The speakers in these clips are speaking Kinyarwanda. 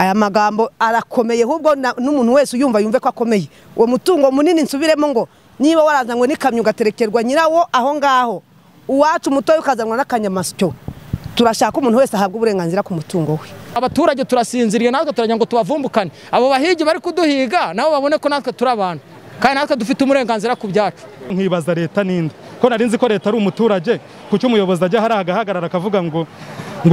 Aya magambo arakomeye, ahubwo n'umuntu wese uyumva yumve ko akomeye. Uwo mutungo munini nsubiremo ngo niba warazanywe n'ikamyo ugaterekerwa nyirawo aho ngaho, uwacu mutoya ukazanwa n'akanyamasyo, turashaka umuntu wese ahabwa uburenganzira ku mutungo we. Abaturage turasinziriye, natwe turagira ngo tubavumbukane. Abo bahigi bari kuduhiga nabo babone ko natwe turi abantu, kandi natwe dufite uburenganzira ku byacu. Nkibaza leta ninde, ko nari nzi ko leta ari umuturage, kuki umuyobozi ajya hari agahagarara akavuga ngo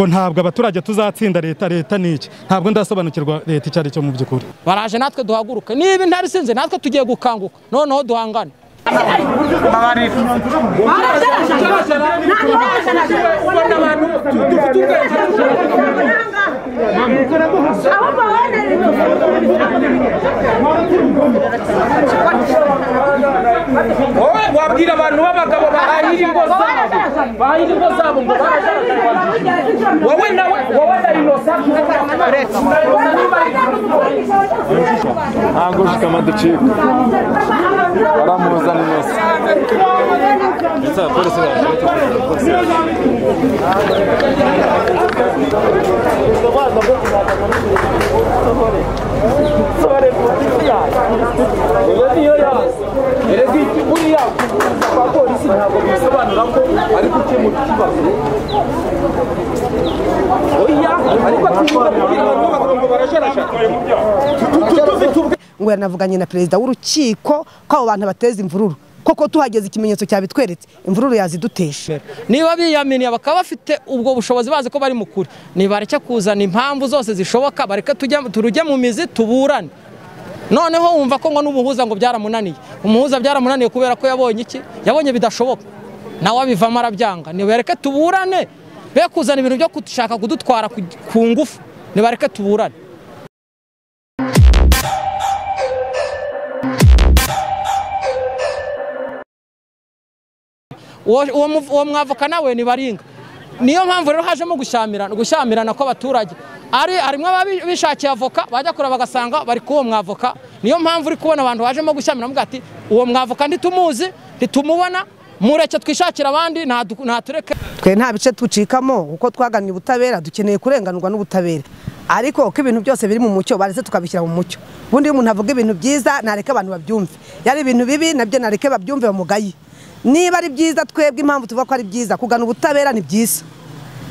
ntabwo abaturage tuzatsinda leta, leta niki? Ntabwo ndasobanukirwa leta icyo ari cyo mu by'ukuri. Baraje natwe duhaguruke, niba intare isinze natwe tugiye gukanguka, noneho duhangane. Wowe wabwira abantu b'abagabo bahahira ingo zabo, bahahira ingo zabo ngo wowe nawe wowe na Innocent ntabwo shikama ducika baramuzana Innocent. Ngo yanavuganye na perezida w'urukiko ko abo bantu bateza imvururu, koko tuhageze ikimenyetso cyabitweretse, imvururu yazidutesha. Niba biyaminiye bakaba bafite ubwo bushobozi bazi ko bari mukuri, nibareke kuzana impamvu zose zishoboka, bareke turujye mu mizi tuburane. Noneho wumva ko ngo n'umuhuza ngo byaramunaniye, umuhuza byaramunaniye kubera ko yabonye iki? Yabonye bidashoboka, nawe abivamo arabyanga. Nibareke tuburane, be kuzana ibintu byo gushaka kudutwara ku ngufu, nibareke tuburane. Uwo mwavoka nawe ni baringa. Niyo mpamvu rero hajemo gushyamirana kw'abaturage. Ari harimo abishakiye avoka bajya kure bagasanga bari kuwo mwavoka. Niyo mpamvu uri kubona abantu bajemo gushyamirana muga ati uwo mwavoka nditumuzi, nditumubona, mureke twishakira abandi ntatureke. Twe nta bice tucikamo kuko twagannye ubutabera, dukeneye kurenganurwa n'ubutabera. Ariko uko ibintu byose biri mu mucyo baretse tukabishyira mu mucyo. Ubundi iyo umuntu avuga ibintu byiza nareke abantu babyumve, yari ibintu bibi nabyo nareke babyumve bamugaye. Niba ari byiza twebwe impamvu tuvuga ko ari byiza kugana ubutabera ni byiza,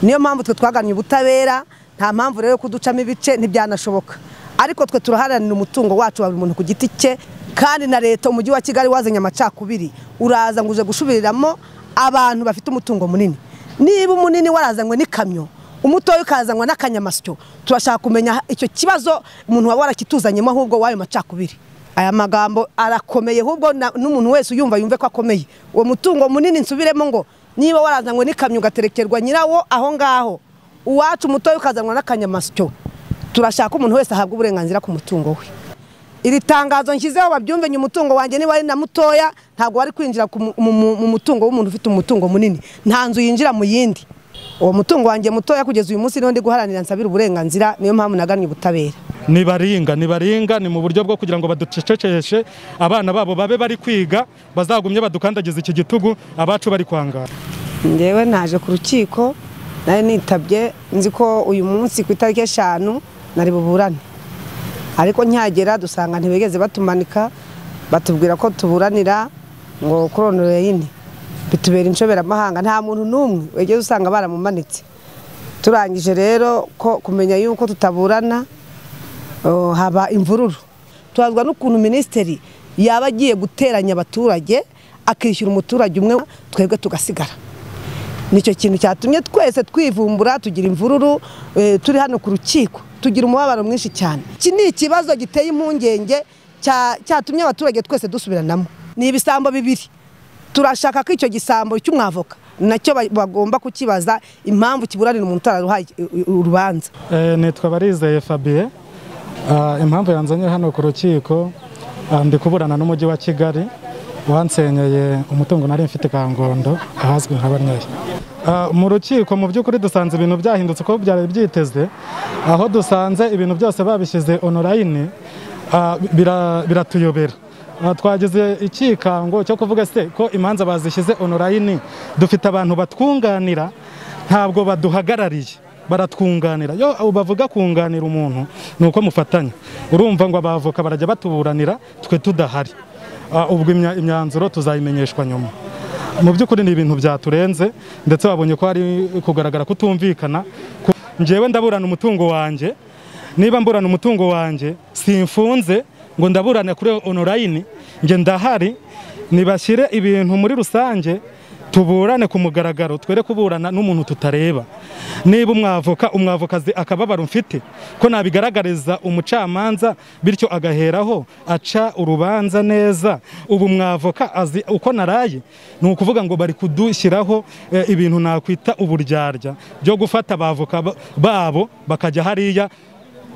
niyo mpamvu twe twagannye ubutabera. Nta mpamvu rero kuducamo ibice ntibyanashoboka, ariko twe turaharanira umutungo wacu wa buri muntu ku giti cye. Kandi na leta umujyi wa Kigali wazanye amacakubiri, uraza ngo uje gushubiriramo abantu bafite umutungo munini. Niba umunini warazanywe n'ikamyo, umutoya ukazanywa n'akanyamasyo, turashaka kumenya icyo kibazo umuntu waba warakituzanyemo ahubwo wayo macakubiri. Aya magambo arakomeye, ahubwo n'umuntu wese uyumva yumve ko akomeye. Uwo mutungo munini nsubiremo ngo niba warazanywe n'ikamyo ugaterekerwa nyirawo aho ngaho, uwacu mutoya ukazanwa n'akanyamasyo, turashaka umuntu wese ahabwa uburenganzira ku mutungo we. Iri tangazo nshyizeho babyumve, umutungo wanjye niba ari na mutoya ntabwo wari kwinjira mu mutungo w'umuntu ufite umutungo munini, nta nzu yinjira mu yindi. Uwo mutungo wanjye mutoya kugeza uyu munsi niwo ndi guharanira nsabira uburenganzira, niyo mpamvu nagannye ubutabera. Nibaringa nibaringa ni mu buryo bwo kugira ngo baducecekeshe, abana babo babe bari kwiga, bazagumye badukandagiza iki gitugu, abacu bari kwangara. Ndewe naje ku rukiko nari nitabye nzi ko uyu munsi ku itariki 5 nari buburane, ariko nkihagera dusanga ntibigeze batumanika, batubwira ko tuburanira ngo koronore bitubera inshoberamahanga, nta muntu n'umwe wegeze usanga baramumanitse. Turangije rero ko kumenya yuko tutaburana haba imvururu, tubazwa n'ukuntu minisiteri yaba agiye guteranya abaturage akishyura umuturage umwe twebwe tugasigara. Nicyo kintu cyatumye twese twivumbura tugira imvururu, turi hano ku rukiko tugira umubabaro mwinshi cyane. Iki ni ikibazo giteye impungenge cyatumye abaturage twese dusubiranamo. Ni ibisambo bibiri, turashaka ko icyo gisambo cy'umwavoka nacyo bagomba kukibaza impamvu kiburanira umuntu utararuhaye urubanza. Nitwa Barizeye Fabien. Impamvu yanzanye hano ku rukiko, ndi kuburana n'umujyi wa Kigali wansenyeye umutungo nari mfite Kangondo ahazwi nka Banyayi. Mu rukiko mu by'ukuri dusanze ibintu byahindutse uko byari byiteze, aho dusanze ibintu byose babishyize online, biratuyobera. Twagize ikikango cyo kuvuga se ko imanza bazishyize online, dufite abantu batwunganira ntabwo baduhagarariye. Baratwunganira. Yo bavuga kunganira umuntu nuko mufatanya. Urumva ngo abavoka barajya batuburanira twe tudahari. Ubwo imyanzuro tuzayimenyeshwa nyuma. Mu by'ukuri ni ibintu byaturenze, ndetse babonye ko hari kugaragara kutumvikana. Njyewe ndaburana umutungo wanjye, niba mburana umutungo wanjye simfunze ngo ndaburana kuri online, nge ndahari. Nibashyire ibintu muri rusange tuburane ku mugaragaro, twere kuburana n'umuntu tutareba. Niba umwavoka umwavokazi akababaro mfite ko nabigaragariza umucamanza, bityo agaheraho aca urubanza neza. Ubu mwavoka azi uko naraye, ni ukuvuga ngo bari kudushyiraho ibintu nakwita uburyarya byo gufata abavoka babo bakajya hariya.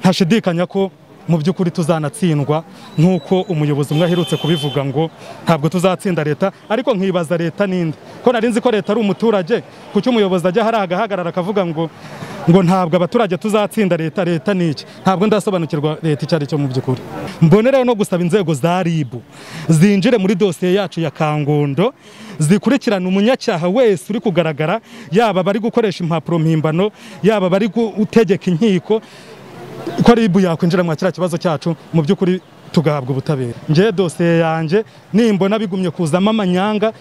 Ntashidikanya ko mu by'ukuri tuzanatsindwa, nk'uko umuyobozi umwe aherutse kubivuga ngo ntabwo tuzatsinda leta. Ariko nkibaza leta ninde, ko nari nzi ko leta ari umuturage, kuki umuyobozi ajya hari agahagarara akavuga ngo ntabwo abaturage tuzatsinda leta? Leta niki? Ntabwo ndasobanukirwa leta icyo ari cyo mu by'ukuri. Mbonerayo no gusaba inzego za RIB zinjire muri dosiye yacu ya Kangondo, zikurikirana umunyacyaha wese uri kugaragara, yaba bari gukoresha impapuro mpimbano, yaba bari gutegeka inkiko, ko RIB yakwinjira mu kiriya kibazo cyacu, mu by'ukuri tugahabwa ubutabera. Ngiye dosiye yanjye nimbona bigumye kuzamo amanyanga,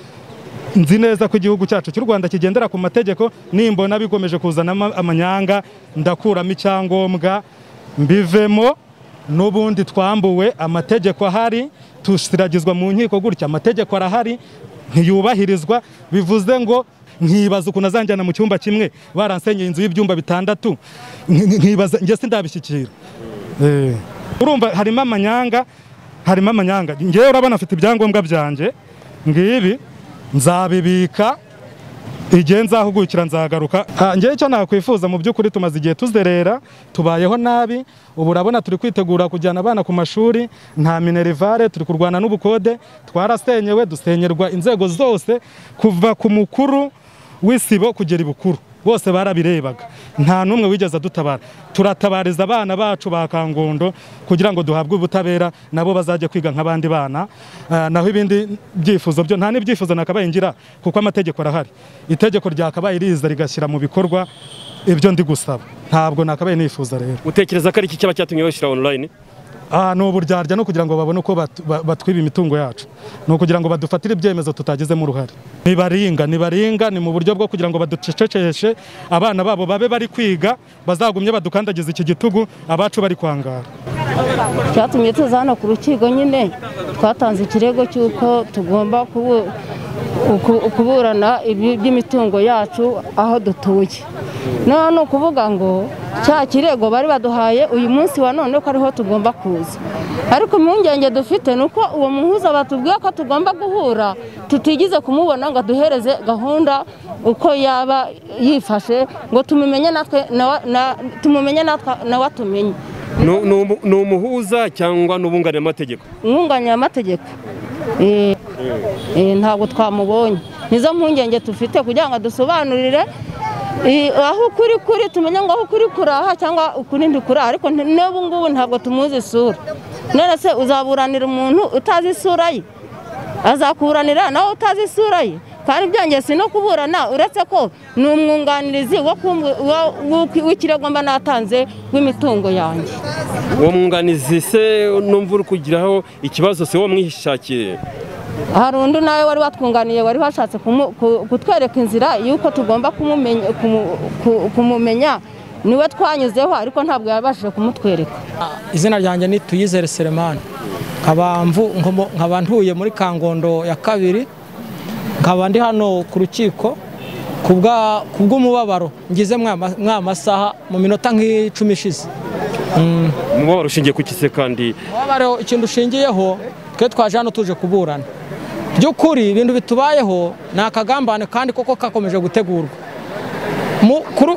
nzi neza ko igihugu cyacu cy'u Rwanda kigendera ku mategeko, nimbona bigomeje kuzana amanyanga ndakuramo icyangombwa mbivemo. N'ubundi twambuwe, amategeko ahari, tusiragizwa mu nkiko gutya, amategeko arahari ntiyubahirizwa. Bivuze ngo nkibaza ukuntu azanjyana mu cyumba kimwe baransenyeye inzu y'ibyumba 6, nkibaza nge sindabishyikira. Urumva harimo amanyanga, harimo amanyanga. Ngewe urabona afite ibyangombwa byanjye ngibi, nzabibika igihe nzahugukira nzagaruka. Ngewe icyo nakwifuza mu by'ukuri, tumaze igihe tuzerera, tubayeho nabi. Ubu urabona turi kwitegura kujyana abana ku mashuri, nta minerivare, turi kurwana n'ubukode, twarasenyewe, dusenyerwa inzego zose kuva ku mukuru w'isibo kugera ibukuru, bose barabirebaga, nta numwe wigeze adutabara. Turatabariza abana bacu ba Kangondo kugira ngo duhabwe ubutabera, nabo bazajye kwiga nk'abandi bana. Naho ibindi byifuzo byo nta n'ibyifuzo nakabaye ngira, kuko amategeko arahari. Itegeko ryakabaye riza rigashyira mu bikorwa ibyo ndi gusaba, ntabwo nakabaye nifuza. Rero utekereza ko ari iki cyaba cyatumye bashyira online? Ni uburyarya, no kugira ngo babone uko batwiba imitungo yacu, ni ukugira ngo badufatire ibyemezo tutagizemo uruhare. Nibaringa, nibaringa ni mu buryo bwo kugira ngo baducecekeshe, abana babo babe bari kwiga, bazagumye badukandagiza iki gitugu, abacu bari kwangara. Cyatumye tuza hano ku rukiko nyine, twatanze ikirego cy'uko tugomba kuburana iby'imitungo yacu aho dutuye. None ukuvuga ngo cya kirego bari baduhaye uyu munsi wa none ko ariho tugomba kuza, ariko impungenge dufite nuko uwo muhuza batubwiye ko tugomba guhura tutigize kumubona ngo aduhereze gahunda uko yaba yifashe ngo tumumenye natwe tumumenye natwe nawe atumenye. Ni umuhuza cyangwa n'ubunganira amategeko? Umwunganira amategeko. Ntabwo twamubonye. Nizo mpungenge dufite kugira ngo dusobanurire aho ukuri kuri, tumenye ngo aho ukuri kuraha cyangwa ukuri ntikuraha. Ariko n'ubu ngubu ntabwo tumuzi isura. None se uzaburanira umuntu utazi isura ye? Azakuburanira nawe utazi isura ye? Kandi byongeye si no kuburana, uretse ko ni umwunganirizi w'ikirego mba natanze w'imitungo yanjye. Uwo mwunganizi se numva uri kugiraho ikibazo, se wo mwishakiye? Hari undi nawe wari watwunganiye, wari washatse kutwereka inzira y'uko tugomba kumumenya, niwe twanyuzeho ariko ntabwo yabashije kumutwereka. Izina ryanjye ni Tuyizere Selemani, nkaba ntuye muri Kangondo ya kabiri, nkaba ndi hano ku rukiko kubw'umubabaro ngize mwa masaha mu minota nk'icumi ishize. Umubabaro ushingiye ku kise? Kandi umubabaro ikintu ushingiyeho, twe twaje hano tuje kuburana. By'ukuri ibintu bitubayeho ni akagambane, kandi koko kakomeje gutegurwa.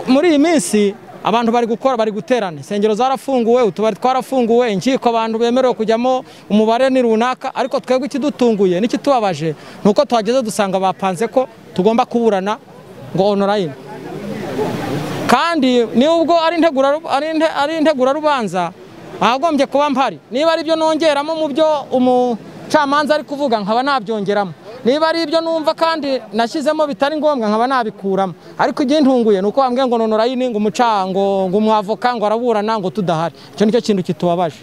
Muri iyi minsi abantu bari gukora, bari guterana, insengero zarafunguwe, utubari twarafunguwe, inkiko abantu bemerewe kujyamo umubare ni runaka. Ariko twebwe ikidutunguye n'ikitubabaje ni uko tuhageze dusanga bapanze ko tugomba kuburana ngo online, kandi nubwo ari integurarubanza ahagombye kuba mpari. Niba ari byo nongeramo mu byo umucamanza ari kuvuga nkaba nabyongeramo, Niba ari ibyo numva kandi nashyizemo bitari ngombwa nkaba nabikuramo. Ariko igihe ntunguye nuko bambwiye ngo nonorayini ngo umucango ngo umwavoka ngo araburana ngo tudahari. Icyo nicyo kintu kitubabaje.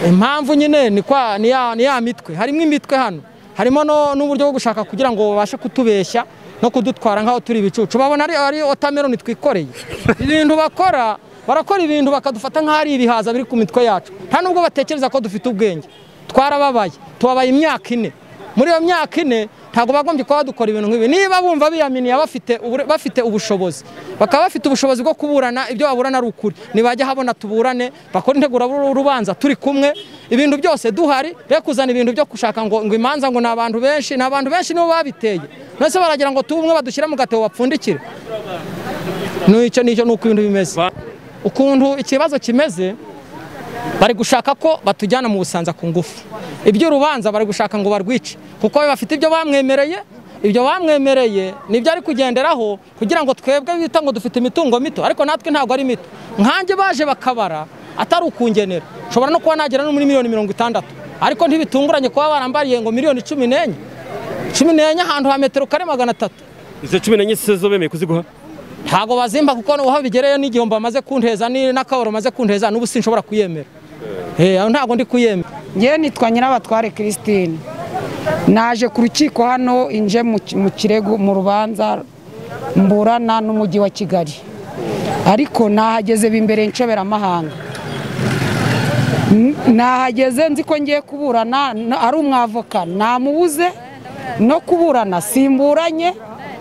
Impamvu nyine ni kwa ni ya mitwe, harimo imitwe hano, harimo n'uburyo bwo gushaka kugira ngo babashe kutubeshya no kudutwara nkaho turi ibicucu. Babona ari watermelon twikoreye. Ibintu bakora, barakora ibintu bakadufata nkaho ari ibihaza biri ku mitwe yacu. Nta nubwo batekereza ko dufite ubwenge. Twarababaye, tubabaye imyaka 4. Muri iyo myaka 4 ntago bagombye kuba dukora ibintu nk'ibi. Niba bumva biyaminiye bafite ubushobozi, bakaba bafite ubushobozi bwo kuburana ibyo baburana ari ukuri, nibajya habona tuburane, bakora integura urubanza turi kumwe, ibintu byose duhari. Reka kuzana ibintu byo gushaka ngo imanza ngo nabantu benshi, nabantu benshi nibo babiteye. None baragira ngo tubumwe badushyira mu gatebo bapfundikire. N'icyo nicyo nuko ibintu bimeze. Ukuntu ikibazo kimeze, bari gushaka ko batujyana mu Busanza ku ngufu. Ibyo rubanza bari gushaka ngo barwice, kuko bafite ibyo bamwemereye. Ibyo bamwemereye nibyo ari kugenderaho kugira ngo twebwe bita ngo dufite imitungo mito, ariko natwe ntabwo ari mito. Nkanjye baje bakabara atari ukungenera, nshobora no kuba nagera no muri miliyoni 60, ariko ntibitunguranye kuba barambariye ngo miliyoni 14. 14 ahantu ha metero kare 300. Izo 14 se zo bemeye kuziguha? Ntago bazimba, kuko aho bigereyo n'igihombo bamaze kunteza n'akabaro maze kunteza n'ubu sinshobora kuyemera. Ntago ndi kuyemera. Ngewe nitwa Nyirabatware Christine. Naje ku rukiko hano inje mu kirego mu rubanza mburana n'umujyi wa Kigali. Ariko nahageze bimbere nshoberamahanga. Nahageze nzi ko ngiye kuburana ari umwavoka, namubuze no kuburana simburanye.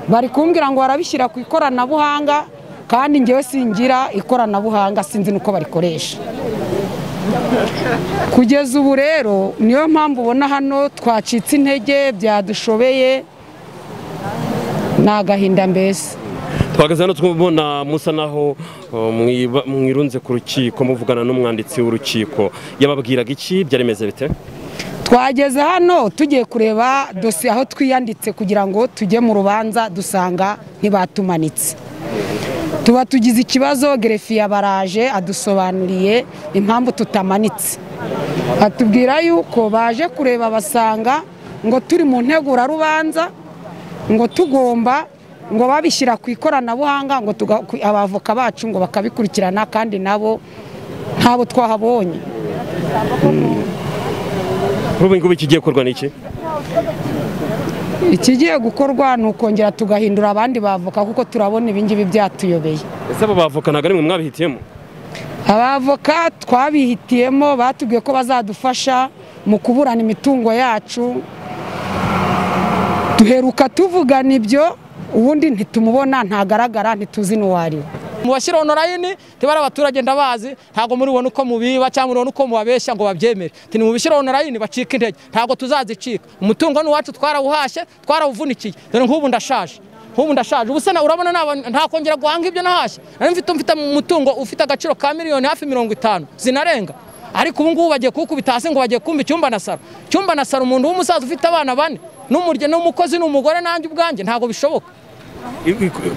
Bari kumbwira ngo barabishyira ku ikoranabuhanga, kandi ngewe singira ikoranabuhanga, sinzi nuko barikoresha. Kugeza ubu rero niyo mpamvu ubona hano twacitse intege, byadushobeye, nagahinda mbese. Twagaze hano twubona musa naho mwirunze ku rukiko muvugana n'umwanditsi w'urukiko, yababwiraga iki? Byaremeze bite? Twageze hano tugiye kureba dosiye aho twiyanditse kugira ngo tujye mu rubanza, dusanga ntibatumanitse. Tuba tugize ikibazo, gerefiye baraje adusobanuriye impamvu tutamanitse. Atubwira yuko baje kureba basanga ngo turi mu ntegura rubanza, ngo tugomba ngo babishyira ku ikoranabuhanga, ngo abavoka bacu ngo bakabikurikirana, kandi nabo ntabo twahabonye. Ubu ngubu ikigiye gukorwa ni iki? Ikigiye gukorwa ni ukongera tugahindura abandi bavoka, kuko turabona ibingibi byatuyobeye. Ese abo bavoka ntago ari mwe mwabihitiyemo? Abavoka twabihitiyemo, batubwiye ko bazadufasha mu kuburana imitungo yacu. Duheruka tuvugana ibyo, ubundi ntitumubona, ntagaragara, ntituzi n'uwari we. Mubashyira online tibara abaturage ndabazi, ntago muri ubona uko mubiba cyangwa muri ubona uko mubabeshya ngo babyemere. Tini mubishyira online bacika intege, ntago tuzazicika. Umutungo ni wacu, twarawuhashye, twarawuvunikiye. Dore nk'ubu ndashaje, nk'ubu ndashaje. Ubu se urabona nta kongera guhanga ibyo nahashye. Nari mfite umutungo ufite agaciro ka miliyoni hafi 50 zinarenga. Ariko ubu ngubu bagiye kukubita hasi ngo bagiye kumva icyumba na saro. Icyumba na saro, umuntu w'umusaza ufite abana 4 n'umurye n'umukozi n'umugore nanjye ubwanjye, ntago bishoboka.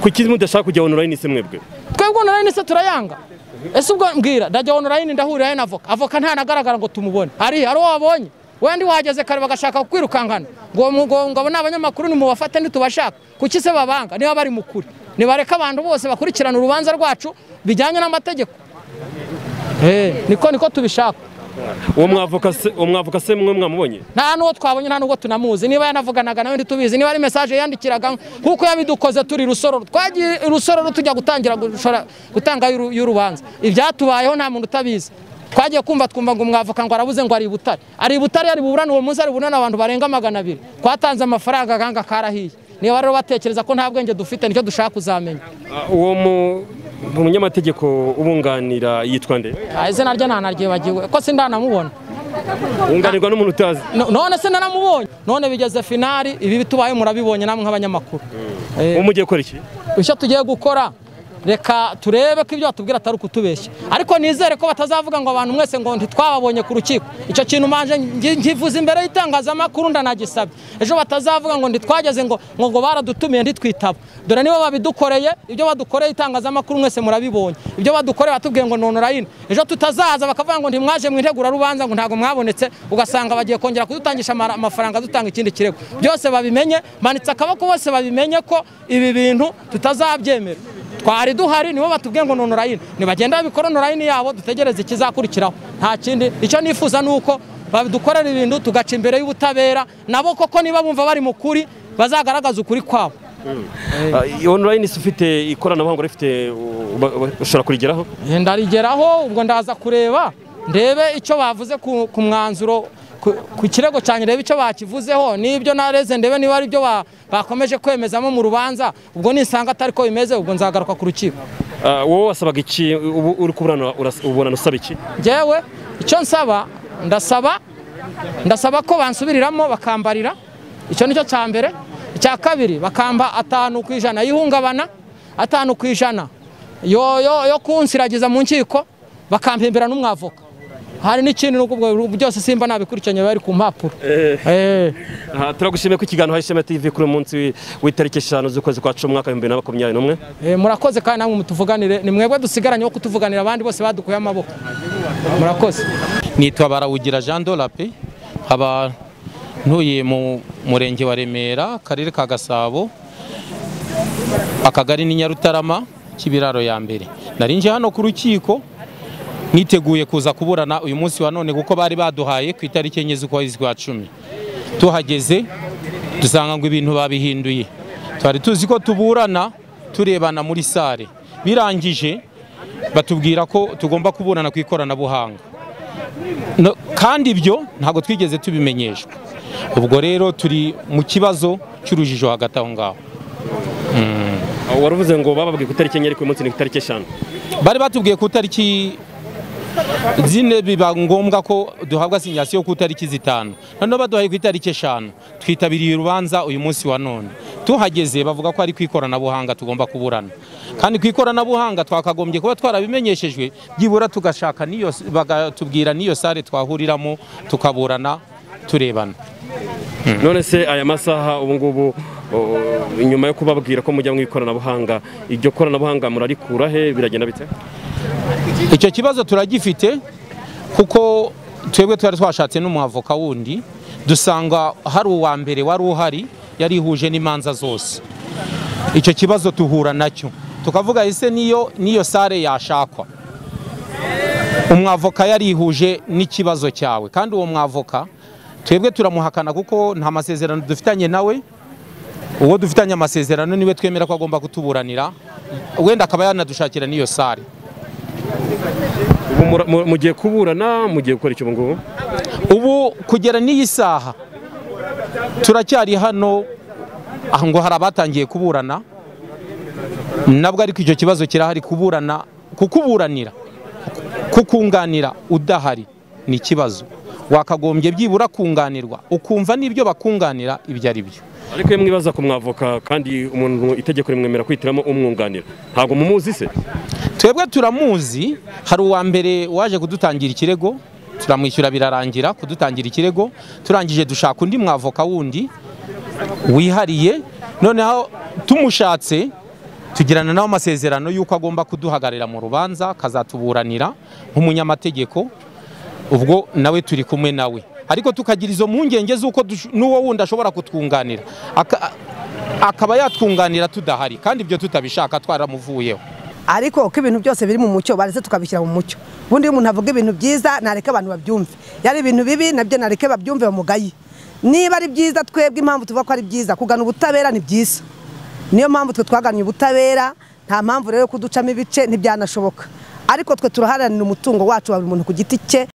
Kuki mudashaka kujya online se mwebwe? Twebwe online se turayanga. Ese ubwo mbwira ndajya online ndahurira na avoka. Avoka ntanagaragara ngo tumubone. Ari uwo wabonye. Wendi wageze kare bagashaka kukwirukankana. Ngo ngo abo n'abanyamakuru ni mubafate ntitubashaka. Kuki se babanga niba bari mukuri? Nibareka abantu bose bakurikirana urubanza rwacu bijyanye n'amategeko. Niko tubishaka. Uwo mwavoka se mwe mwamubonye? Nta nuwo twabonye, nta nubwo tunamuzi. Niba yanavuganaga nawe ntitubizi, niba ari message yandikiraga nkuko yabidukoze turi Rusororo. Twagiye Rusororo tujya gutangira gutanga y'urubanza. Ibyatubayeho nta muntu utabizi. Twagiye kumva twumva ngo umwavoka ngo arabuze ngo ari Butare. Ari Butare ari buburana uwo munsi, ari bunana abantu barenga 200. Twatanze amafaranga ganga karahiye. Niba rero batekereza ko nta bwenge dufite, nicyo dushaka kuzamenya. Uwo munyamategeko ubunganira yitwa nde? Izina rye ntanaryibagiwe ko sindanamubona. Wunganirwa n'umuntu utazi? None se naramubonye. None bigeze finali, ibi bitubaye murabibonye namwe nk'abanyamakuru. Ubu mugiye gukora iki? Icyo tugiye gukora Reka turebe ko ibyo batubwira atari ukutubeshya, ariko nizere ko batazavuga ngo abantu mwese ngo ntitwababonye ku rukiko. Icyo kintu manje nkivuze imbere y'itangazamakuru ndanagisabye, ejo batazavuga ngo ntitwageze ngo ngo baradutumiye ntitwitaba. Dore nibo babidukoreye, ibyo badukoreye itangazamakuru mwese murabibonye, ibyo badukoreye batubwiye ngo online, ejo tutazaza bakavuga ngo ntimwaje mu integura rubanza ngo ntago mwabonetse, ugasanga bagiye kongera kudutangisha amafaranga dutanga ikindi kirego. Byose babimenye, manitse akaboko bose babimenye ko ibi bintu tutazabyemera. Twari duhari nibo batubwiye ngo online, nibagenda babikora online yabo dutegereze ikizakurikiraho, nta kindi. Icyo nifuza nuko babidukorera ibintu tugaca imbere y'ubutabera, nabo koko niba bumva bari mu kuri bazagaragaza ukuri kwabo. Online ufite ikoranabuhanga rifite ushobora kurigeraho? Ndarigeraho, ubwo ndaza kureba ndebe icyo bavuze ku mwanzuro ku kirego cyane, ndebe icyo bakivuzeho nibyo nareze, ndebe niba ari byo bakomeje kwemezamo mu rubanza. Ubwo nisanga atari ko bimeze, ubwo nzagaruka ku rukiko. Wowe wasabaga iki? Ubu uri kuburana uburana usaba iki? Njyewe icyo nsaba, ndasaba ko bansubiriramo bakambarira, icyo nicyo cya mbere. Icya kabiri bakamba 5% y'ihungabana, 5% yo kunsiragiza mu nkiko, bakampimbira n'umwavoka. Hari n'ikindi nuko byose simba nabikurikiranye bari ku mpapuro. Turagushimiye ku kiganiro Ishema TV kuri umunsi w'itariki 5 z'ukwezi kwa 10 mwaka 2021. Murakoze kandi namwe mutuvuganire, ni mwebwe dusigaranye wo kutuvuganira, abandi bose badukuye amaboko. Murakoze. Nitwa Barawugira Jean Dolape, haba ntuye mu murenge wa Remera, karere ka Gasabo, akagari ni Nyarutarama, Kibiraro ya mbere. Narinje hano ku rukiko niteguye kuza kuburana uyu munsi wa none kuko bari baduhaye ku itariki 4 z'ukwezi kwa 10. Tuhageze dusanga ngo ibintu babihinduye. Twari tuzi ko tuburana turebana muri sare, birangije batubwira ko tugomba kuburana ku ikoranabuhanga. Kandi ibyo ntabwo twigeze tubimenyeshwa. Ubwo rero turi mu kibazo cy'urujijo hagati aho ngaho. Waruvuze ngo bababwiye ku itariki 4 ariko uyu munsi ni ku itariki 5. Bari batubwiye ku itariki 4, biba ngombwa ko duhabwa sinyasiyo ku itariki 5. Noneho baduhaye ku itariki 5, twitabiriye urubanza uyu munsi wa none. Tuhageze bavuga ko ari ku ikoranabuhanga tugomba kuburana. Kandi ku ikoranabuhanga twakagombye kuba twarabimenyeshejwe, byibura tugashaka niyo bagatubwira niyo sare twahuriramo tukaburana turebana. None se aya masaha ubu ngubu inyuma yo kubabwira ko mujya mu ikoranabuhanga, iryo koranabuhanga murarikura he, biragenda bite? Icyo kibazo turagifite kuko twebwe twari twashatse n'umwavoka wundi, dusanga hari uwa mbere wari uhari yarihuje n'imanza zose. Icyo kibazo tuhura nacyo tukavuga ese niyo sare yashakwa, umwavoka yarihuje n'ikibazo cyawe, kandi uwo mwavoka twebwe turamuhakana kuko nta masezerano dufitanye nawe. Uwo dufitanye amasezerano niwe twemera ko agomba kutuburanira, wenda akaba yanadushakira niyo sare. Ubu mugiye kuburana, mugiye gukora icyo ngubu? Ubu kugera n'iyi saha turacyari hano, ngo hari abatangiye kuburana nabwo, ariko icyo kibazo kirahari. Kuburana, kukuburanira, kukunganira udahari ni ikibazo. Wakagombye byibura kunganirwa ukumva n'ibyo bakunganira ibyo ari byo. Ariko iyo mwibaza ku mwavoka kandi umuntu itegeko rimwemera kwitiramo umwunganira, ntabwo mumuzi se? Twebwe turamuzi. Hari uwa mbere waje kudutangira ikirego, turamwishyura birarangira kudutangira ikirego, turangije dushaka undi mwavoka wundi wihariye. Noneho tumushatse tugirana nawe amasezerano y'uko agomba kuduhagararira mu rubanza akazatuburanira nk'umunyamategeko, ubwo nawe turi kumwe nawe. Ariko tukagira izo mpungenge z'uko n'uwo wundi ashobora kutwunganira akaba yatwunganira tudahari, kandi ibyo tutabishaka twaramuvuyeho. Ariko ko ibintu byose biri mu mucyo baretse tukabishyira mu mucyo. Ubundi iyo umuntu avuga ibintu byiza nareke abantu babyumve, yari ibintu bibi nabyo nareke babyumve bamugaye. Niba ari byiza twebwe impamvu tuvuga ko ari byiza, kugana ubutabera ni byiza, niyo mpamvu twe twaganye ubutabera. Nta mpamvu rero kuducamo ibice, ntibyanashoboka. Ariko twe turaharanira umutungo wacu wa buri muntu ku giti cye.